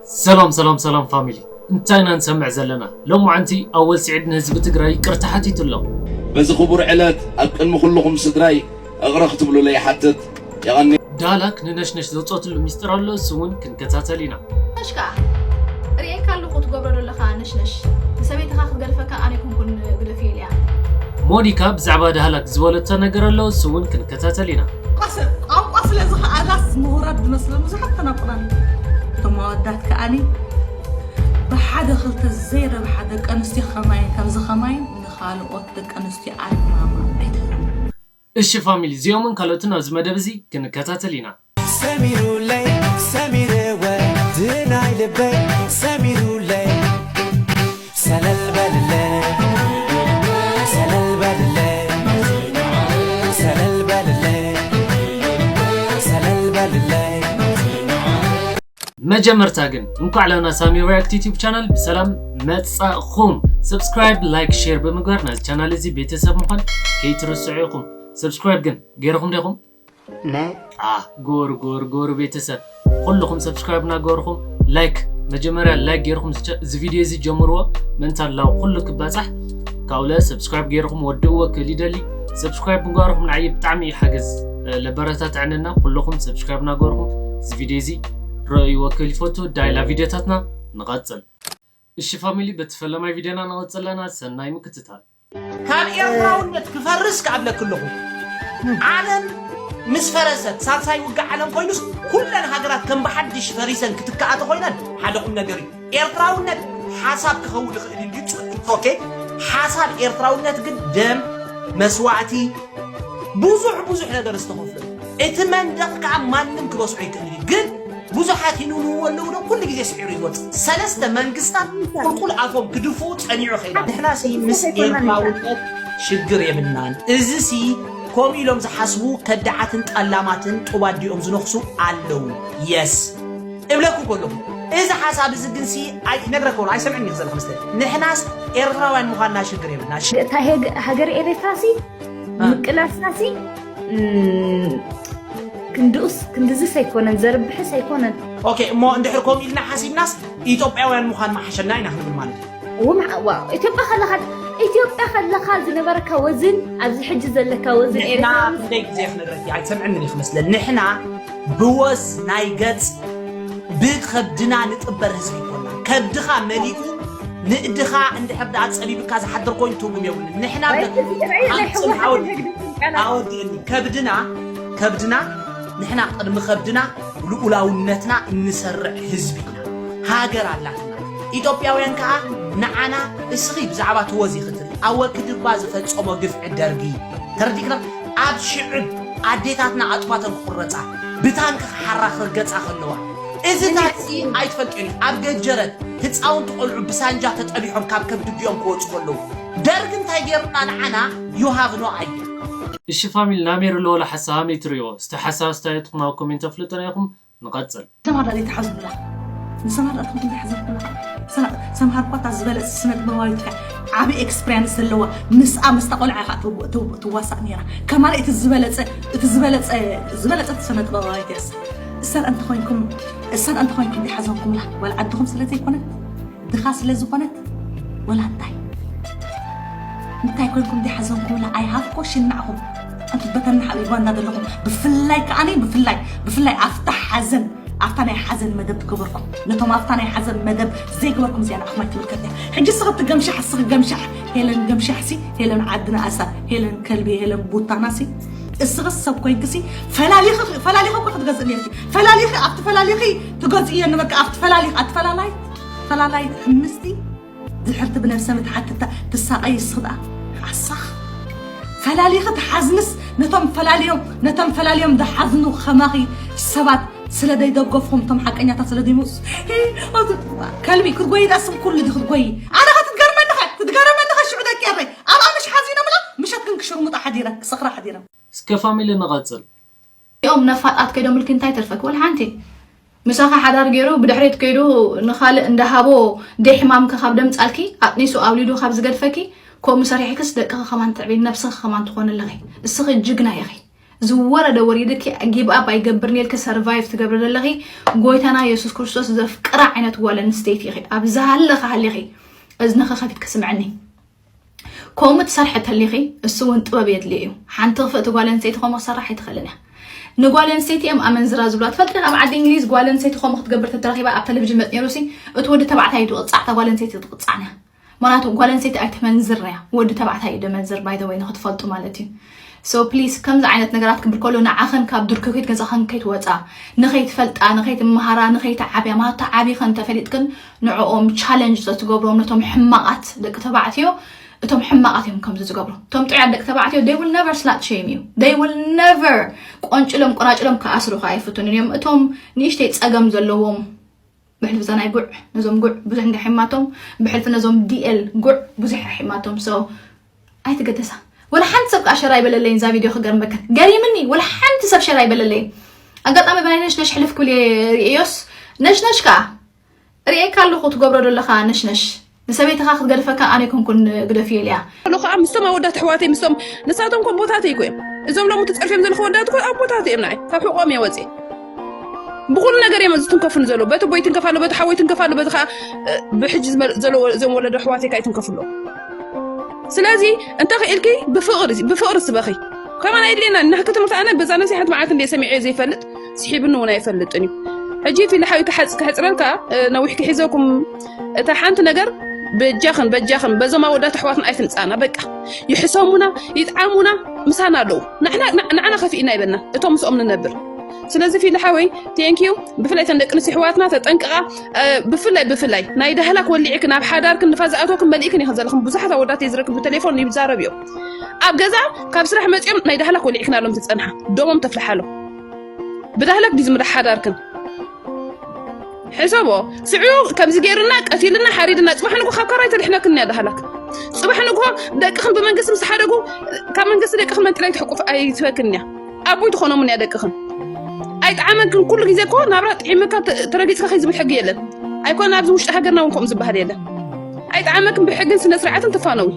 ሰላም ሰላም ሰላም ፋሚሊ፣ እንታይ ኢና ንሰምዕ ዘለና? ሎማዓንቲ ኣወል ስዒድ ንህዝቢ ትግራይ ይቅርታ ሓቲቱ ኣሎ። በዚ ክቡር ዕለት ኣብ ቅድሚ ኩልኹም ስድራይ እቕረ ክትብሉለይ ይሓትት። የቐኒ። ዳህላክ ንነሽነሽ ዘውፀትሉ ሚስጥር ኣሎ፣ እሱ እውን ክንከታተል ኢና። ነሽካ ርእየካ ኣለኹ ትገብሮ ዘለኻ ነሽነሽ። ንሰበይትኻ ክትገድፈካ ኣነ ኣይኮንኩን ግደፍዮ ኢለያ። ሞኒካ ብዛዕባ ዳህላክ ዝበለቶ ነገር ኣሎ፣ እሱ እውን ክንከታተል ኢና። ቋንቋ ስለ ዝኸኣላስ ምሁራት ዝመስለን ብዙሓት ተናቁራን። እቶም ኣወዳት ከኣኒ ብሓደ ክልተ ዘይረብሓ ደቂ ኣንስትዮ ከማይን ከምዚ ከማይን ንኻልኦት ደቂ ኣንስትዮ ኣልማማ ኣይትህቡ። እሺ ፋሚሊ፣ እዚኦምን ካልኦትን ኣብዚ መደብ እዚ ክንከታተል ኢና። ሰሚሩለይ ሰሚርወ ድናይ ልበይ ሰሚሩለይ ሰለል በልለይ ሰለል በልለይ ሰለል በልለይ ሰለል በልለይ። መጀመርታ ግን እንኳዕ ላና ሳሚ ሪያክት ዩቲዩብ ቻናል ብሰላም መጻእኹም። ሰብስክራይብ፣ ላይክ፣ ሼር ብምግባር ናዚ ቻናል እዚ ቤተሰብ ምዃን ከይትርስዑ ኢኹም። ሰብስክራይብ ግን ገይርኹም ዲኹም? ናይ አ ጎር ጎር ጎር ቤተሰብ ኩልኹም ሰብስክራይብ እናገበርኹም ላይክ፣ መጀመርያ ላይክ ገይርኹም እዚ ቻ- እዚ ቪድዮ እዚ ጀምርዎ። ምእንታን ላው ኩሉ ክባጻሕ ካብኡ ለ ሰብስክራይብ ገይርኹም ወድእዎ ክብል ይደሊ። ሰብስክራይብ ምግባርኹም ንዓይ ብጣዕሚ እዩ ሓገዝ፣ እ፣ ለበረታትዐንና። ኩልኹም ሰብስክራይብ እናገበርኹም እዚ ቪድዮ እዚ ረእይዎ ክብል ይፈቱ። ዳይላ ቪድዮታትና ንቐጽል። እሺ ፋሚሊ፣ በቲ ፈለማይ ቪድዮና ንቐጽል ኣለና። ሰናይ ምክትታል። ካብ ኤርትራውነት ክፈርስ ክኣብለክ ኣለኹ። ዓለም ምስ ፈረሰት ሳልሳይ ውግእ ዓለም ኮይኑስ ኩለን ሃገራት ከም ብሓድሽ ፈሪሰን ክትከኣ ተኾይነን ሓደ ቁም ነገር እዩ። ኤርትራውነት ሓሳብ ክኸውን ይኽእል እዩ። ኦኬ፣ ሓሳብ ኤርትራውነት ግን ደም፣ መስዋእቲ፣ ብዙሕ ብዙሕ ነገር ዝተኸፍለ እዩ። እቲ መንደቕ ከዓ ማንም ክበስዖ ይክእል እዩ። ግን ብዙሓት ይንውንዎ ኣለዉ ዶ ኩሉ ግዜ ስዒሩ ይወፅእ። ሰለስተ መንግስታት ቁልቁል ኣፎም ክድፍኡ ፀኒዑ ከይዳ። ንሕና ሲ ምስ ኤርትራውነት ሽግር የብልናን። እዚ ሲ ከምኡ ኢሎም ዝሓስቡ ከዳዓትን ጠላማትን ጡብ ኣዲኦም ዝነኽሱ ኣለዉ። የስ እብለኩ ከለኹ እዚ ሓሳብ እዚ ግን ሲ ኣይ ነግረከ ኣይሰምዕን እዩ ዘለኹ መስለ። ንሕናስ ኤርትራውያን ምዃንና ሽግር የብልና። እታ ሄግ- ሃገር ኤርትራ ሲ ምቅላስና ሲ ም፣ ክንድኡስ ክንድዝስ ኣይኮነን፣ ዘርብሕስ ኣይኮነን። ኦኬ እሞ እንድሕር ከምኡ ኢልና ሓሲብናስ ኢትዮጵያውያን ምዃን መሓሸና ኢና ክንብል ማለት እዩ። እዎም ዋ ኢትዮጵያ ከለኻ ኢትዮጵያ ከለኻ ዝነበረካ ወዝን ኣብዚ ሕጂ ዘለካ ወዝን ንሕና ኤርትራ ክንደይ ግዜ ክነግረኪ ኣይትሰምዕን ኢኺ መስለን። ንሕና ብወዝ ናይ ገጽ ብከብድና ንጥበር ህዝቢ ይኮና። ከብድኻ መሊኡ ንእድኻ እንድሕር ደኣ ጸቢብካ ዝሓድር ኮይኑ ትርጉም የብሉን። ንሕና ወይ ደ- እዚ ጥራይ ናይ ሓንጽም ህወሓት ዓወት- ህግዲ ስልጠና። ኣወዲእኒ። ከብድና ከብድና ንሕና ቅድሚ ከብድና ልኡላውነትና እንሰርዕ ህዝቢ ኢና። ሃገር ኣላትና። ኢትዮጵያውያን ከኣ ንዓና እስኺ ብዛዕባ እቲ ወዚ ክትርኢ ኣወ ክድባ ዝፈጸሞ ግፍዒ ደርጊ ተረዲእክና ኣብ ሽዕብ ኣዴታትና ኣጥባተን ክቑረጻ ብታንኪ ክሓራ ክርገጻ ከለዋ እዚ ታክሲ ኣይትፈልጥዮን እዩ። ኣብ ገጀረት ህፃውንቲ ቆልዑ ብሳንጃ ተጠቢሖም ካብ ከብዲ ዲኦም ክወፁ ከለዉ ደርግ እንታይ ገይሩና ንዓና you have no idea። እሺ ፋሚሊ፣ ናሜር ለወላ ሓሳብ ሃመይ ትርእይዎ? እስቲ ሓሳብ ኣስተያየትኩም ኣብ ኮሜንት ኣፍልጡና ኢኹም። ንቐጽል። ሰማዳ ዘይተሓዝብላ ንሰማዳ ትኹም ትሓዘብላ ሰምሃር ኳታ ዝበለጸ ስነ ጥበባዊት እያ። ዓቢ ኤክስፕሪያንስ ዘለዋ ምስኣ ምስታ ቆልዓ ኢኻ ትው- ትው- ትዋሳእ ነይራ። ከማን እቲ ዝበለጸ እቲ ዝበለጸ ዝበለጸት ስነ ጥበባዊት እያ። እሰር እንተኾይንኩም እሰር እንተኾይንኩም ዲሓዘንኩምላ ዋላ ዓድኹም ስለ ዘይኮነት ድኻ ስለ ዝኾነት ወላ እንታይ እንታይ ኮይንኩም ዲሓዘንኩምላ ኣይሃፍኮ ሽናዕኹም ኣንቲ በተና ሓቢባ እናደለኹም ብፍላይ ከዓኒ ብፍላይ ብፍላይ ኣብታ ሓዘን ኣብታ ናይ ሓዘን መደብ ትገበርኩም ነቶም ኣብታ ናይ ሓዘን መደብ ዘይገበርኩም እዚኣ ንዓኹም ኣይትምልከት እያ። ሕጂ ስኺ ትገምሻሕ ስኺ ገምሻሕ ሄለን ገምሻሕሲ ሄለን ዓድና ኣሳ ሄለን ከልቢ ሄለን ቡታናሲ እስኺ ሰብ ኮይንክሲ ፈላሊኺ ፈላሊኺ እኮ ክትገዝእ ነርኪ ፈላሊኺ ኣብቲ ፈላሊኺ ትገዝእዮ ነበርካ ኣብቲ ፈላሊኺ ኣብቲ ፈላላይ ፈላላይ ሕምስቲ ድሕርቲ ብነብሰ ምትሓት ትታ- ትሳቐይ እስኺ ደኣ ሓሳኽ ፈላሊኺ ትሓዝንስ ነቶም ፈላልዮም ነቶም ፈላልዮም ዝሓዝኑ ኸማኺ ሰባት ስለ ደይደገፍኹም እቶም ሓቀኛታት ስለ ደይመስ ከልቢ ክትጎይ ደኣ ስም ኩሉ ዲ ክትጎይ ኣነ ኸ ትትገርመኒ ኸ ትትገረመኒ ኸ ሽዑ ደቂ ኤረይ ኣብኣ ምሽ ሓዚኖምላ ምሸት ግን ክሽርሙጣ ሓዲረ ክሰኽራ ሓዲረ እስከ ፋሚሊ ንቐጽል። እዚኦም ነፋጣት ከይዶምልኪ እንታይ ተርፈኪ ወላ ሓንቲ። ምሳኻ ሓዳር ገይሩ ብድሕሪት ከይዱ ንኻልእ እንዳሃቦ ደይ ሕማምኪ ካብ ደምጻልኪ ኣጥኒሱ ኣውሊዱ ካብ ዝገድፈኪ ከምኡ ሰሪሕክስ ደቅኺ ከማን ትዕብይ ነብስኺ ከማን ትኾኒ ኣለኺ። እስኺ ጅግና ኢኺ። ዝወረደ ወሪድኪ give up ኣይገብርን ኢልኪ survive ትገብሪ ዘለኺ ጎይታና የሱስ ክርስቶስ ዘፍቅራ ዓይነት ጓል ኣንስተይቲ ኢኺ። ኣብ ዝሃለኺ ሃሊኺ እዝንኺ ከፊትኪ ስምዕኒ። ከምኡ ትሰርሒ ተሊኺ እሱ እውን ጥበብ የድልዮ እዩ። ሓንቲ ክፍእቲ ጓል ኣንስተይቲ ከምኡ ክሰርሕ ኣይትኽእልን እያ። ንጓል ኣንስተይቲ እዮም ኣመንዝራ ዝብላ ትፈልጢ። ኣብ ዓዲ እንግሊዝ ጓል ኣንስተይቲ ከምኡ ክትገብር ተተረኺባ ኣብ ቴሌቪዥን መፅ ነይሩ ሲ እቲ ወዲ ተባዕታይ እዩ ትቕፃዕ፣ እታ ጓል ኣንስተይቲ ትቕፃዕ እያ። ምክንያቱ ጓል ኣንስተይቲ ኣይትመንዝር እያ፣ ወዲ ተባዕታይ እዩ ደመንዝር። By the way ንክትፈልጡ ማለት እዩ። So please ከምዚ ዓይነት ነገራት ክብል ከሎ ንዓኸን ካብ ዱር ከፊት ገዛኸን ከይትወፃ፣ ንኸይትፈልጣ፣ ንኸይትመሃራ፣ ንኸይትዓብያ፣ ማለት ተዓቢኸን ተፈሊጥክን ንዕኦም challenge ተትገብሮም ነቶም ሕማቓት ደቂ ተባዕትዮ። እቶም ሕማቓት እዮም ከምዚ ዝገብሩ። እቶም ጥዑያት ደቂ ተባዕትዮ they will never slut shame you, they will never ቆንጭሎም ቆራጭሎም ክኣስሩኻ ኣይፍትኑን እዮም። እቶም ንእሽተይ ፀገም ዘለዎም ብሕልፊ እዛ ናይ ጉዕ ነዞም ጉዕ ብዙሕ እንዳ ሒማቶም ብሕልፊ ነዞም ዲኤል ጉዕ ብዙሕ ሒማቶም። So ኣይትገደሳ። ወላ ሓንቲ ሰብ ከዓ ሸር ኣይበለለይን እዛ ቪድዮ ክገርመክን ገሪምኒ። ወላ ሓንቲ ሰብ ሸር ኣይበለለይን። ኣጋጣሚ ብናይ ነሽነሽ ሕልፍ ክብል እየ ርእዮስ ነሽነሽ ከዓ ርእየካ ኣለኹ ትገብሮ ዘለኻ ነሽነሽ። ንሰበይትኻ ክትገድፈካ ኣነ ኣይኮንኩን ግደፍዮ ኢለያ። ኣሎ ከዓ ምስቶም ኣወዳት ኣሕዋተይ ምስቶም ንሳቶም ኮ ኣቦታተይ እኮ እዮም። እዞም ሎሚ ትፀርፍዮም ዘለኹ ወዳት እኮ ኣቦታተይ እዮም። ንዓይ ካብ ሕቆም እየ ወፅየ። ብኩሉ ነገር እዮም ዝትንከፉኒ ዘለዉ። በቲ ኣቦይ ይትንከፍ ኣሎ፣ በቲ ሓወይ ይትንከፍ ኣሎ፣ በቲ ከዓ ብሕጂ ዝመ- ዘሎ እዞም ወለዶ ኣሕዋተይ ከዓ ይትንከፉ ኣለዉ። ስለዚ እንተ ክኢልኪ ብፍቕሪ ብፍቕሪ ስበኺ። ከማን ኣየድልየና ናህኪ ትምህርቲ ኣነ በዛ ነሲሓት መዓት እንደ ሰሚዐ ዘይፈልጥ ስሒብኒ እውን ኣይፈልጥን እዩ። ሕጂ ፊልሓዊ ክሓጽ ክሕጽረልካ ነዊሕ ክሒዘኩም። እታ ሓንቲ ነገር በጃኽን በጃኽን በዞም ኣወዳት ኣሕዋትና ኣይትምጻና። በቃ ይሕሰሙና ይጥዓሙና ምሳና ኣለዉ። ንዓና ከፊእና ይበልና እቶም ምስኦም ንነብር። ስለዚ ፊልሓወይ thank you። ብፍላይ ተን ደቂ ኣንስትዮ ኣሕዋትና ተጠንቀቓ። ብፍላይ ብፍላይ ናይ ዳህላክ ወሊዕክን ኣብ ሓዳርክን ንፋስ ዝኣትወክን መሊእክን ኢኽን ዘለኽን። ብዙሓት ኣወዳት እየ ዝረክብ ብቴሌፎን ይዛረብ እዮም። ኣብ ገዛ ካብ ስራሕ መፂኦም ናይ ዳህላክ ወሊዕክን ኣሎም ትፀንሓ ደሞም ተፍልሓሎም። ብዳህላክ ድዩ ዝምራሕ ሓዳርክን? ሕሰቦ ስዑ ከምዚ ገይርና ቀቲልና ሓሪድና ፅባሕ ንጉ ካብ ካራይ ተድሕነክን እያ ዳህላክ። ፅባሕ ንጉ ደቅኽን ብመንግስቲ ምስ ሓደጉ ካብ መንግስቲ ደቅኽን መንጥላይ ትሕቁፍ ኣይትበክን እያ። ኣቦይ ትኾኖምን እያ ደቅኽን። ኣይጠዓመክን ኩሉ ግዜ እኮ ናብራ ጥዒምካ ተረጊፅካ ከይ ዝብል ሕጊ የለን። ኣይኮነ ኣብዚ ውሽጢ ሃገርና እውን ከምኡ ዝበሃል የለን። ኣይጠዓመክን ብሕግን ስነ ስርዓትን ትፋነዊ።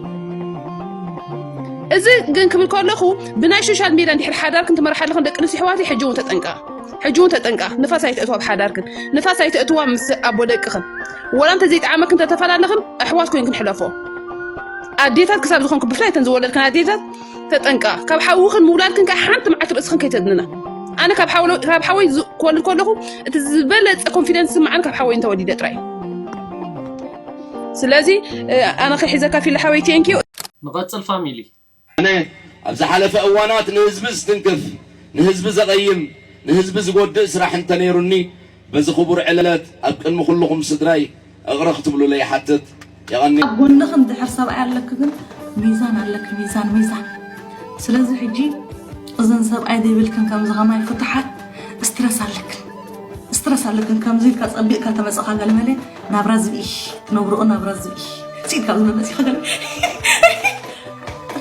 እዚ ግን ክብል ከለኹ ብናይ ሶሻል ሚድያ እንድሕር ሓዳርክን ትመርሓ ኣለኽን ደቂ ኣንስትዮ ኣሕዋተይ ሕጂ እውን ተጠንቀቓ። ሕጂ እውን ተጠንቀቓ። ንፋስ ኣይተእትዋ ኣብ ሓዳርክን ንፋስ ኣይተእትዋ ምስ ኣቦ ደቅኽን። ወላ እንተ ዘይጠዓመክን ተተፈላለኽን ኣሕዋት ኮይንክን ሕለፎ። ኣዴታት ክሳብ ዝኾንኩ ብፍላይ እተን ዝወለድክን ኣዴታት ተጠንቀቓ። ካብ ሓውኽን ምውላድክን ከዓ ሓንቲ መዓልቲ ርእስኽን ከይተድንና። ኣነ ካብ ሓወይ ክወልድ ከለኹ እቲ ዝበለፀ ኮንፊደንስ ዝስምዓኒ ካብ ሓወይ እንተወሊደ ጥራይ። ስለዚ ኣነ ክሒዘካ ፊል ሓወይ thank you። ንቐፅል ፋሚሊ። ኣነ ኣብ ዝሓለፈ እዋናት ንህዝቢ ዝትንክፍ፣ ንህዝቢ ዘቐይም፣ ንህዝቢ ዝጎድእ ስራሕ እንተነይሩኒ በዚ ክቡር ዕለት ኣብ ቅድሚ ኩልኹም ስድራይ እቕረ ክትብሉለይ ይሓትት። የቐንየልና። ኣብ ጎንኺ እንድሕር ሰብኣይ ኣለኪ ግን ሚዛን ኣለኪ፣ ሚዛን፣ ሚዛን። ስለዚ ሕጂ እዘን ሰብኣይ ዘይብልክን ከምዚ ከማይ ፍቱሓት ስትረስ ኣለክን፣ ስትረስ ኣለክን። ከምዚ ኢልካ ጸቢቕካ ተመጸኻ ገለመለ ናብራ ዝብኢ ትነብርኦ ናብራ ዝብኢ። ስኢልካ ኣብዚ መመጺኻ ገለ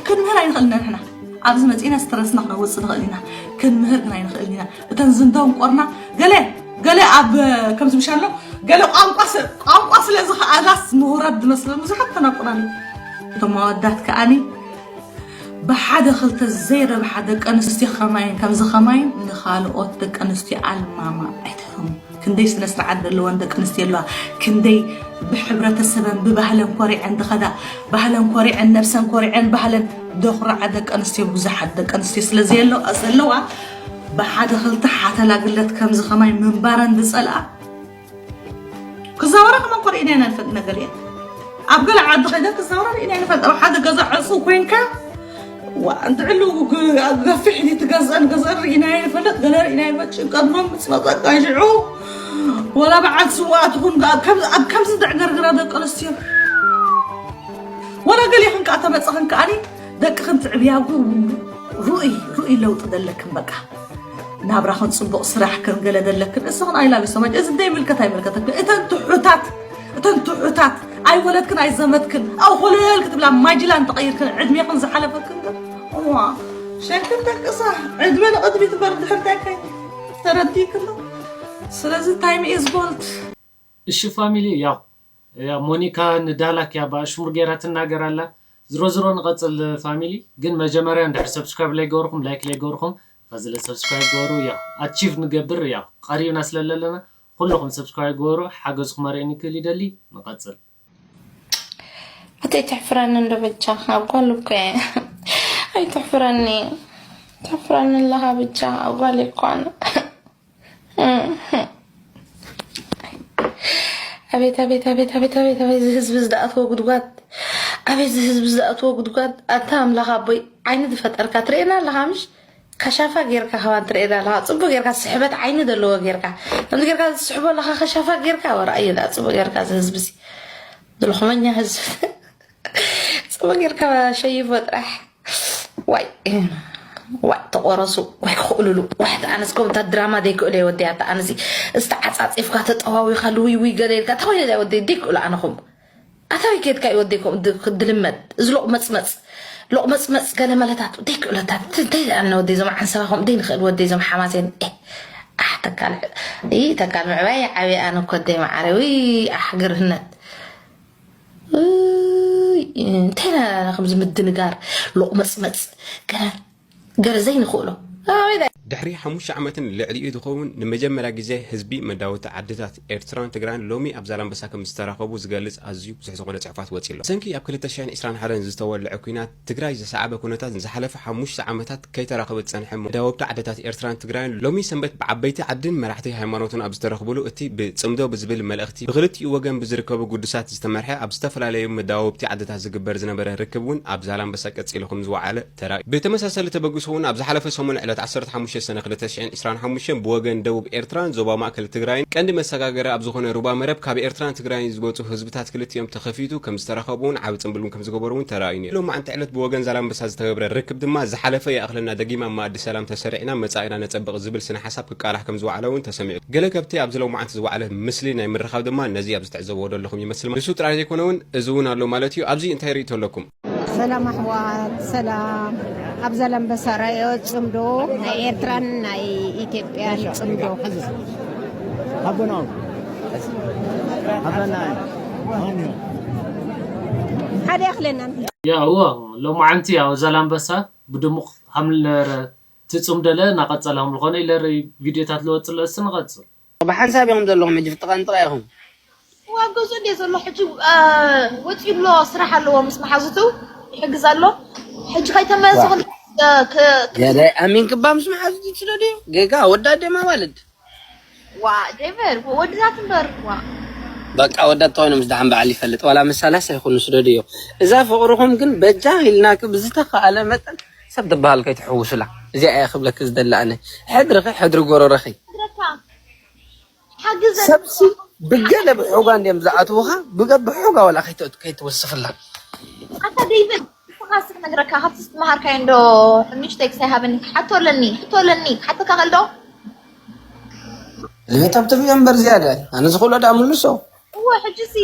ክንምህር ኣይንኽእልን ኢና ንሕና። ኣብዚ መጺእና ስትረስና ክነውጽእ ንኽእል ኢና፣ ክንምህር ግን ኣይንኽእልን ኢና። እተን ዝንደው እንቆርና ገለ ገለ ኣብ ከምዚ ምሻሎ ገለ ቋንቋ ቋንቋ ስለ ዝኸኣላስ ምሁራት ዝመስለን ብዙሓት ተናቁራን እቶም ኣወዳት ከኣኒ ብሓደ ክልተ ዘይረብሓ ደቂ ኣንስትዮ ከማይን ከምዚ ከማይን ንኻልኦት ደቂ ኣንስትዮ ኣልማማ ኣይትህሙ። ክንደይ ስነ ስርዓት ዘለወን ደቂ ኣንስትዮ ኣለዋ። ክንደይ ብሕብረተሰበን ብባህለን ኮሪዐን ዝኸዳ፣ ባህለን ኮሪዐን ነብሰን ኮሪዐን ባህለን ዘኹርዓ ደቂ ኣንስትዮ ብዙሓት ደቂ ኣንስትዮ ስለ ዘለዋ ብሓደ ክልተ ሓተላ ግለት ከምዚ ከማይ ምንባረን ዝጸልኣ ክዛወራ ከማን ኮ ርኢና ኢና ንፈልጥ ነገር እየን ኣብ ገለ ዓዲ ከይደን ክዛወራ ርኢና ንፈልጥ ኣብ ሓደ ገዛ ዕፁ ኮይንካ ዋ እንድዕሉ ገፊሕ ዲ ትገዝአን ገዝአን ርኢና ይፈልጥ ገለ ርኢና ይፈልጥ ጭንቀት መምፅ መፀቃ ሽዑ ወላ በዓል ስዋ ትኹን ኣብ ከምዚ ዘዕገርግራ ደቂ ኣንስትዮ ወላ ገሊኽን ከዓ ተመፀኽን ከዓኒ ደቅኽን ትዕብያጉ ሩእይ ሩእይ ለውጢ ዘለክን በቃ ናብራኽን ፅቡቕ ስራሕ ከም ገለ ዘለክን እስኽን ኣይላቢ ሰማጅ እዚ ደይ ምልከት ኣይመልከተክን እተን ትሑታት እተን ትሑታት ኣይወለድክን ኣይዘመትክን ኣው ኮለል ክትብላ ማጅላን ተቐይርክን ዕድሜኽን ዝሓለፈክን ግን እዋ ሸክን ደቅሳ ዕድመ ንቕድሚት እምበር ድሕር እንታይ ከይ ተረዲክን ዶ ስለዚ time is gold። እሺ ፋሚሊ ያው ያው ሞኒካ ንዳላክ እያ ብኣሽሙር ገይራ ትናገር ኣላ። ዝሮ ዝሮ ንቐፅል ፋሚሊ ግን መጀመርያ እንድሕር subscribe ለይገበርኹም like ለይገበርኹም ከዚ ለ subscribe ግበሩ። ያው achieve ንገብር፣ ያው ቀሪብና ስለለለና ኩልኹም subscribe ግበሩ። ሓገዝኩም ኣርእየኒ ክእል ይደሊ። ንቐጽል። ኣተይ ትሕፍረኒ እንዶ በጃ ኣብ ጓል እኮ እየ። ኣይትሕፍረኒ ትሕፍረኒ ኣለኻ በጃ ኣብ ጓል እኮ ኣነ። ኣቤት ኣቤት ኣቤት ኣቤት ኣቤት ኣቤት እዚ ህዝቢ ዝኣትዎ ጉድጓድ። ኣቤት እዚ ህዝቢ ዝኣትዎ ጉድጓድ። ኣታ ኣምላኽ ኣቦይ ዓይኒ ዝፈጠርካ ትርእየና ኣለኻ ምሽ? ከሻፋ ጌርካ ከማን ትርእየና ኣለኻ። ጽቡቅ ጌርካ ስሕበት ዓይኒ ዘለዎ ጌርካ ከምዚ ጌርካ ዝስሕቦ ኣለኻ። ከሻፋ ጌርካ ወራእዮ ዳ ጽቡቅ ጌርካ እዚ ህዝቢ እዚ ዝልኹመኛ ህዝቢ ጽቡቅ ጌርካ ሸይፎ ጥራሕ። ዋይ ዋይ ተቆረሱ ዋይ ክኽእሉሉ ዋይ ተኣነስ ከምታ ድራማ ዘይክእሎ የወደያ ተኣነሲ እስቲ ዓጻጺፍካ ተጠዋዊኻ ልውይ ውይ ገለ ኢልካ እንታይ ኮይነ ወደይ ዘይክእሎ ኣነኹም ኣታዊ ኬድካ እዩ ወደይ ከምኡ ድ- ድልመድ እዚ ሎቕ መጽመጽ ሎቕ መጽመጽ ገለ መለታት ዘይክእሎታት እንታይ ደኣነ ወደይ ዞም ዓንሰባ ከምኡ ደይ ንኽእል ወደይ ዞም ሓማሴን ኤ፣ ኣሕ ተካል እ ተካል ምዕባይ ዓብየ ኣነ እኮ ደይ መዓረ ውይ ኣሕ ግርህነት ውይ፣ እንታይ ኢና ከምዚ ምድንጋር ሎቕ መጽመጽ ገለ ገለ ዘይንኽእሎ ኣበይ ዳ- ድሕሪ ሓሙሽተ ዓመትን ልዕሊኡ ዝኸውን ንመጀመርያ ግዜ ህዝቢ መዳወብቲ ዓድታት ኤርትራን ትግራይን ሎሚ ኣብ ዛላምበሳ ከም ዝተራኸቡ ዝገልጽ ኣዝዩ ብዙሕ ዝኾነ ጽሑፋት ወጺ ኣሎ። ሰንኪ ኣብ ክልተ ሽሕን ዕስራን ሓደን ዝተወልዐ ኲናት ትግራይ ዘሰዓበ ኩነታት ንዝሓለፈ ሓሙሽተ ዓመታት ከይተራኸበ ዝጸንሐ መዳወብቲ ዓድታት ኤርትራን ትግራይን ሎሚ ሰንበት ብዓበይቲ ዓድን መራሕቲ ሃይማኖትን ኣብ ዝተረኽብሉ እቲ ብጽምዶ ብዝብል መልእኽቲ ብክልቲኡ ወገን ብዝርከቡ ግዱሳት ዝተመርሐ ኣብ ዝተፈላለዩ መዳወብቲ ዓድታት ዝግበር ዝነበረ ርክብ እውን ኣብ ዛላምበሳ ቀጺሉ ከም ዝወዓለ ተራእዩ። ብተመሳሳሊ ተበግሶ እውን ኣብ ዝሓለፈ ሰሙን ዕለት ዓሰርተ ሓሙሽተ ሰነ ክልተ ሽሕን ዕስራን ሓሙሽተን ብወገን ደቡብ ኤርትራን ዞባ ማእከል ትግራይን ቀንዲ መሰጋገሪ ኣብ ዝኾነ ሩባ መረብ ካብ ኤርትራን ትግራይን ዝመጹ ህዝብታት ክልቲኦም ተኸፊቱ ከም ዝተራኸቡ እውን ዓቢ ጽምብል እውን ከም ዝገበሩ እውን ተራእዩ ነይሩ። ሎማዓንቲ ዕለት ብወገን ዛላምበሳ ዝተገብረ ርክብ ድማ ዝሓለፈ ይኣኽለና ደጊም ኣብ መኣዲ ሰላም ተሰሪዕና መጻኢና ነጸብቕ ዝብል ስነ ሓሳብ ክቃላሕ ከም ዝወዓለ እውን ተሰሚዑ። ገለ ካብቲ ኣብዚ ሎማዓንቲ ዝወዓለ ምስሊ ናይ ምርኻብ ድማ ነዚ ኣብዚ ትዕዘብዎ ዘለኹም ይመስል። ንሱ ጥራይ ዘይኮነ እውን እዚ እውን ኣሎ ማለት እዩ። ኣብዚ እንታይ ርእይቶ ኣለኩም? ሰላም ኣሕዋት፣ ሰላም። ኣብ ዛላምበሳ ራእዮ ጽምዶ ናይ ኤርትራን ናይ ኢትዮጵያን ጽምዶ። ሓቦናኦም ሓበና ሓደ ያኽለና። ያው ሎማዓንቲ ያው ዛላምበሳ ብድሙቕ ሃምለረ ትጽምደለ እናቐጸለ ከም ዝኾነ ኢለሪ ቪድዮታት ልወጽእ ለስ ንቐጽል። ብሓንሳብ ኢኹም ዘለኹም ሕጂ ፍጥቐንጥቐ ኢኹም። ዋገዙ እንዴ ዘሎ ሕጂ ወፂኡ ኣሎ ስራሕ ኣለዎ ምስ መሓዙቱ ይሕግዝ ኣሎ። ሕጂ ከይተመለሰ ያዳይ ኣሚን ክባ ምስ መሓዙቱ ይችለዱ ጌጋ ወዳዴ ማዋልድ ዋ ዴቨር ወድታት እምበር ዋ በቃ ወዳት ተኮይኖም ዝደሓን በዓል ይፈልጥ ዋላ ምሳላስ ኣይኮኑ ስደድዮ እዛ ፍቅርኹም ግን በጃ ኢልናክ ብዝተካኣለ መጠን ሰብ ዝበሃል ከይትሕውሱላ እዚኣ እየ ክብለክ ዝደሊ ኣነ ሕድርኺ ሕድሪ ጎረረኺ ነግረካ ሓግዘ ሰብሲ ብገለ ብሑጋ እንዲም ዝኣትውኻ ብገ ብሑጋ ዋላ ከይትወስፍላ ኣታ ዴቨር ንስኻስ ክነግረካ ካብቲ ዝተመሃርካዮ እንዶ ንእሽተይ ክሳይ ሃበኒ ሕቶ ኣለኒ ሕቶ ኣለኒ ክሓተካ ከልዶ እኔ ተብትብዮ እምበር ዝያዳ ኣነ ዝኾሎ ዳ ምልሶ እወ ሕጂ ሲ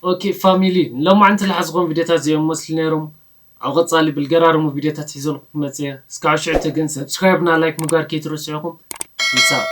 ኦኬ ፋሚሊ ንሎማዓንቲ ዝሓዝኹም ቪድዮታት እዚኦም መስሉ ነይሮም። ኣብ ቀጻሊ ብልገራርሙ ቪድዮታት ሒዘልኩም ክመጽእ እየ። እስካብ ሽዕቲ ግን ሰብስክራይብ ና ላይክ ምግባር ከይትረስዑ ኢኹም። ይሳቅ።